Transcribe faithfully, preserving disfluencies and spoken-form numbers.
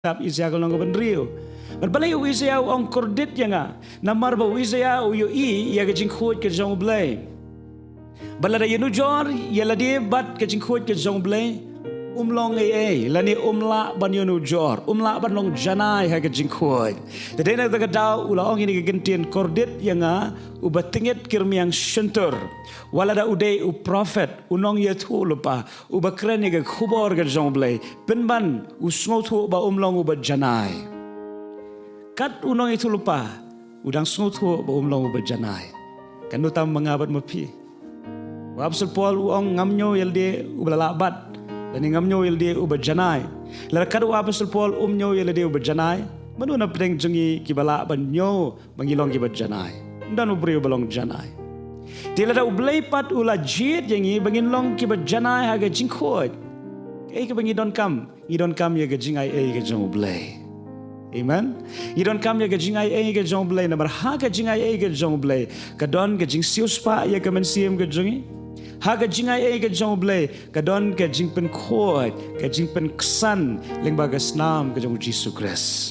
kitab Isaiah ka lynnong ka ba hynriew. Bad balei u Isaiah u ong kordit ïa nga? Namar ba u Isaiah u ïohi ïa ka jingkhuid ka jong U Blei. Bad lada ïanujor ïa lade bad ka jingkhuid ka jong U Blei, um long ei ei, lane um lah ban ïanujor, um lah ban long janai ha ka jingkhuid. Te dei na kata ka daw u la ong ïa kane ka kyntien kordit ïa nga, uba tyngit kyrmiang shyntur. Wat lada u dei u prophet, u nongïathuhlypa, uba kren ïa ka khubor ka jong U Blei, pynban u sngewthuh ba um long uba janai. Kat u nongïathuhlypa u dang sngewthuh ba um long uba janai. Katno tam ma nga bad ma phi? U Apostol Paul u ong, ngam ñiew ïa lade uba la lah bat, lane ngam ñiew ïa lade uba janai. Lada kat u Apostol Paul um ñiew ïa lade uba janai, mano na pdeng jong ngi kiba lah ban ñiew ba ngi long kiba janai? Ym don u briew ba long janai. Te lada U Blei pat u la jied ïa ngi ba ngin long kiba janai ha ka jingkhuid, kaei kaba ngi donkam? Ngi donkam ïa ka jingaiei ka jong U Blei. Amen. Ngi donkam ïa ka jingaiei ka jong U Blei, namar ha ka jingaiei ka jong U Blei ka don ka jingsiewspah ïa ka mynsiem ka jong ngi. Ha ka jingaiei ka jong U Blei ka don ka jingpynkhuid, ka jingpynksan lyngba ka snam ka jong U Jisu Khrist.